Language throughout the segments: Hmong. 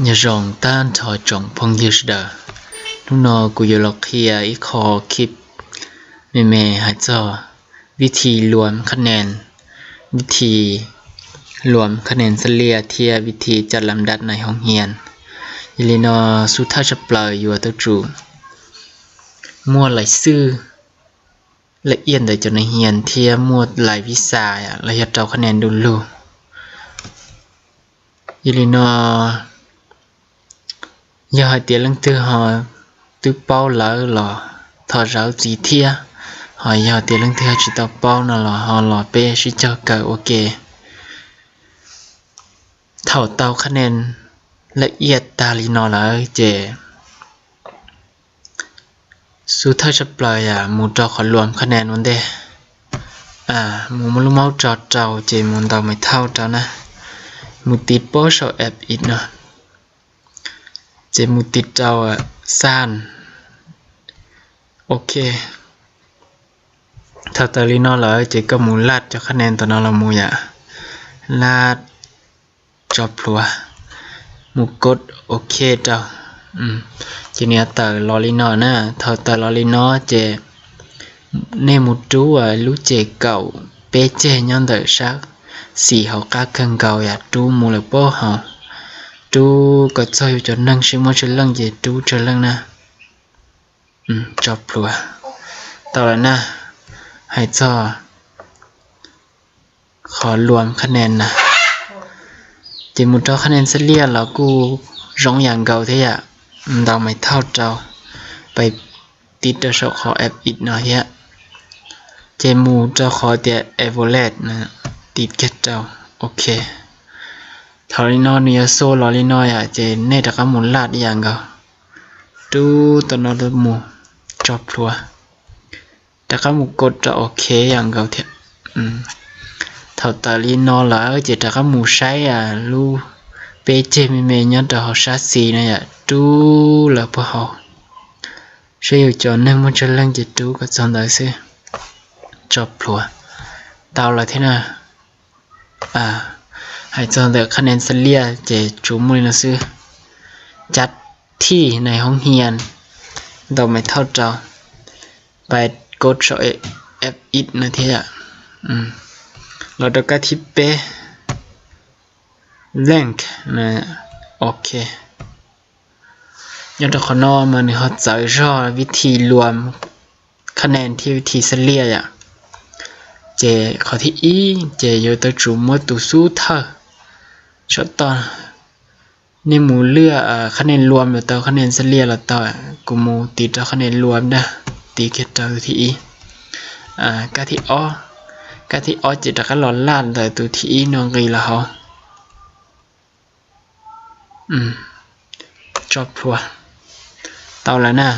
Nyob zoo tag nrho tsoom phooj ywg sawv daws, hnub no kuv yuav los qhia ib qho khib me me hais txog vib thi luam khab nees, vib thi luam khab nees xab liaj thiab vib thi caj lam dab nais hoob hias. Yog li no xub thawj tshaj plaws yuav tau tsum muaj lais xwb lais iab ntawm cov nais hias thiab muaj lais vib xa los yog rau khab nees du lug. Yog li no yog hais tias leej twg ho twb paub lawm los thov zam txim thiab, ho yog tias leej twg ho tsis tau paub no los ho los peb sib cog kawm ua ke. Thaum tau khab nees lais iab tag li no lawm ces xub thawj tshaj plaws yog mus rau qhov luam khab nees ua ntej. Mus muab lub maub tso rau ces mus ntaus mais thauj rau na, mus tiv pab saum app ib no, ces mus tiv rau xaj. Ok, thaum tawm li no lawm ces koj mus laj cov khab nees tom no los mus yom, laj tso plhuav, mus kod ok rau. Ces nws yuav tawm los li no na. Thaum tawm los li no ces nej mus rub lub ces kaum peb ceg nyob ntawm sab xis hauv qab kawg nkaus yom, rub mus lawm pab hauv, rub kom txog yus cov neeg sib muaj tsawg leej ces rub tsawg leej na. Tso plhuav tau lawm na. Hais txog qhov luam khab nees na, ces mus rau khab nees xab liaj los kuj zoo yam nkaus thiab yom. Ntaus mais thauj rau, pais tiv rau saum qhov app ib no thiab, ces mus rau qhov tias evaluate, tiv kiag rau. Ok, thaum li no nws yuav xu los li no yom, ces nej rov qab mus laj ib yam nkaus, rub tom no mus, tso plhuav, rov qab mus kod rau ok yam nkaus thiab. Thaum tawm li no lawm ces rov qab mus saib lub peb ceg me me nyob rau hauv sab xis no yom, rub lawm puag hauv, saib yus cov neeg muaj tsawg leej ces rub kom txog ntawd xwb. Tso plhuav tau lawm thiab na. Hais txog ntawm khab nees xab liaj ces tsuas muaj li no xwb. Cav thij nais hoob hias, ntaus mais thauj rau, pais kod saum app ib no thiab yom. Los rau kab thib peb, blank. Ok, nyob rau qhov no mas nws ho txawv zog vib thi luam khab nees thiab vib thi xab liaj yom. Ces qhov thib ib ces yuav tau tsum muab tus xub thawj saum toj. Nej mus laj khab nees luam los tau, khab nees xab liaj los tau, kuv mus tiv rau khab nees luam na, tiv kiag rau tus thib ib. Kab thib ob, kab thib ob ces rov qab los laj ntawm tus thib ib no nqis los hauv. Tso plhuav tau lawm na.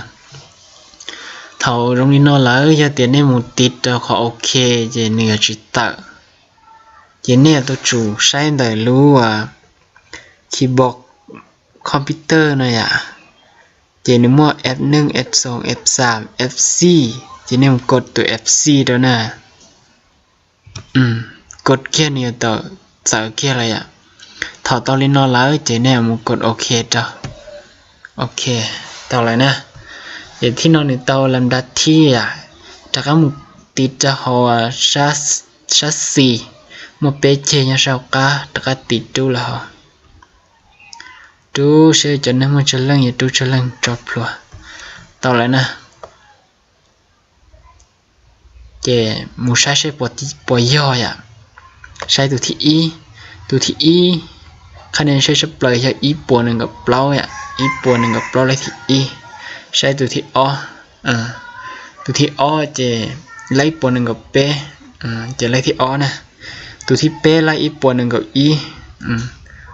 Thaum zoo li no lawm yog tias nej mus tiv rau qhov ok ces nws yuav tsis tawm. Ces nej yuav tau tsum saib ntawm lub keyboard computer no yom. Ces nws muaj F neej, F xoom, F xaam, F xij, ces nej mus kod tus F xij rau na. Kod kiag nws yuav tau txawv kiag lawm yom. Thaum tau li no lawm ces nej mus kod ok rau. Ok, tau lawm na. Ces thib no nws tau lam dab thib yom, rov qab mus tiv rau hauv sab xis, muaj peb ceg nyob sab hauv qab, rov qab tiv rub los hauv. Rub saib cov neeg muaj tsawg leej, yuav rub tsawg leej, tso plhuav tau lawm na. Ces mus saib saib puas yog yom. Saib tus thib ib, tus thib ib, qhab nees saib tshaj plaws yog ib puas nees nkaum plaub yom, ib puas nees nkaum plaub leej thib ib. Saib tus thib ob, tus thib ob ces leej ib puas nees nkaum peb, ces leej thib ob na. Tus thib peb leej ib puas nees nkaum ib,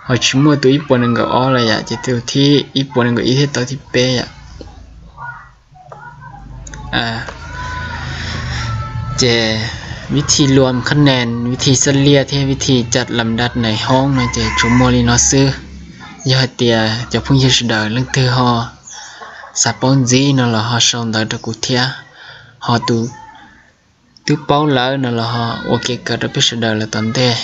ho tsis muaj tus ib puas nees nkaum ob lawm yom, ces tus thib ib puas nees nkaum ib thiaj tau thib peb yom. Ces vib thi luam khab nees, vib thi xab liaj thiab vib thi caj lam dab nais hoob no ces tsuas muaj li no xwb. Yog hais tias cov phooj ywg sawv daws leej twg ho xav paub ntxiv no los ho sau ntawv rau kuv thiab, ho tus twb paub lawm no los ho ua kev kawm rau peb sawv daws lawm tom ntej.